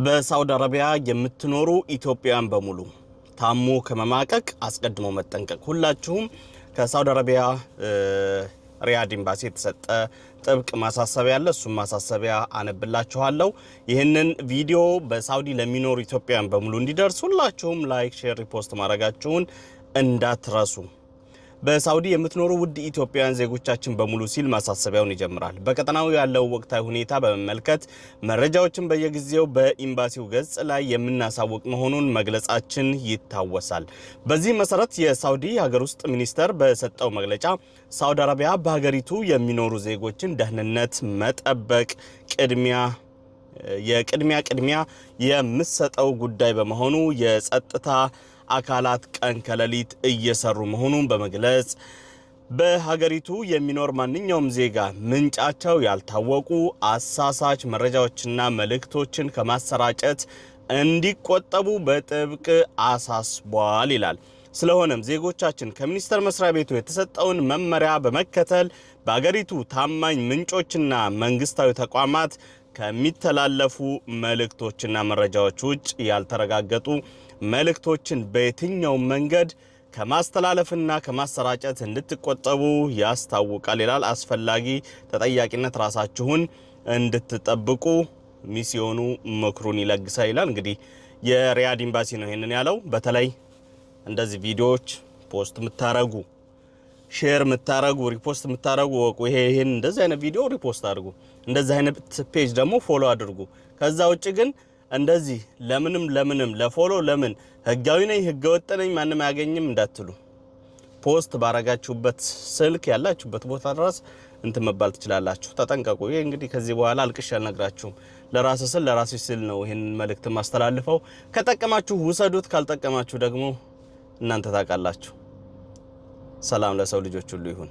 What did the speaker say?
በሳውዲ አረቢያ የምትኖሩ ኢትዮጵያውያን በሙሉ ታሞ ከመማቀቅ አስቀድሞ መጠንቀቅ። ሁላችሁም ከሳውዲ አረቢያ ሪያድ ኤምባሲ የተሰጠ ጥብቅ ማሳሰቢያ አለ። እሱም ማሳሰቢያ አነብላችኋለሁ። ይህንን ቪዲዮ በሳውዲ ለሚኖሩ ኢትዮጵያውያን በሙሉ እንዲደርስ ሁላችሁም like፣ share፣ repost ማድረጋችሁን እንዳትረሱ። በሳውዲ የምትኖሩ ውድ ኢትዮጵያውያን ዜጎቻችን በሙሉ ሲል ማሳሰቢያውን ይጀምራል። በቀጠናው ያለው ወቅታዊ ሁኔታ በመመልከት መረጃዎችን በየጊዜው በኤምባሲው ገጽ ላይ የምናሳውቅ መሆኑን መግለጻችን ይታወሳል። በዚህ መሰረት የሳውዲ ሀገር ውስጥ ሚኒስተር በሰጠው መግለጫ ሳውዲ አረቢያ በሀገሪቱ የሚኖሩ ዜጎችን ደህንነት መጠበቅ የቅድሚያ ቅድሚያ የምትሰጠው ጉዳይ በመሆኑ የጸጥታ አካላት ቀን ከሌሊት እየሰሩ መሆኑን በመግለጽ፣ በሀገሪቱ የሚኖር ማንኛውም ዜጋ ምንጫቸው ያልታወቁ አሳሳች መረጃዎችና መልእክቶችን ከማሰራጨት እንዲቆጠቡ በጥብቅ አሳስቧል ይላል። ስለሆነም ዜጎቻችን ከሚኒስቴር መስሪያ ቤቱ የተሰጠውን መመሪያ በመከተል በሀገሪቱ ታማኝ ምንጮችና መንግስታዊ ተቋማት ከሚተላለፉ መልእክቶችና መረጃዎች ውጭ ያልተረጋገጡ መልእክቶችን በየትኛውም መንገድ ከማስተላለፍና ከማሰራጨት እንድትቆጠቡ ያስታውቃል ይላል። አስፈላጊ ተጠያቂነት ራሳችሁን እንድትጠብቁ ሚስዮኑ ምክሩን ይለግሳል ይላል። እንግዲህ የሪያድ ኤምባሲ ነው ይህንን ያለው። በተለይ እንደዚህ ቪዲዮዎች post የምታረጉ፣ share የምታረጉ፣ repost የምታረጉ እወቁ። ይሄን እንደዚህ አይነት ቪዲዮ repost አድርጉ። እንደዚህ አይነት page ደግሞ follow አድርጉ። ከዛ ውጭ ግን እንደዚህ ለምንም ለምንም ለ follow ለምን ህጋዊ ነኝ፣ ህገ ወጥ ነኝ፣ ማንም አያገኝም እንዳትሉ፣ post ባረጋችሁበት ስልክ ያላችሁበት ቦታ ድረስ እንትን መባል ትችላላችሁ። ተጠንቀቁ። ይሄ እንግዲህ ከዚህ በኋላ አልቅሼ አልነግራችሁም። ለራስ ስል፣ ለራስሽ ስል ነው ይህንን መልእክት ማስተላልፈው። ከጠቀማችሁ ውሰዱት፣ ካልጠቀማችሁ ደግሞ እናንተ ታውቃላችሁ። ሰላም ለሰው ልጆች ሁሉ ይሁን።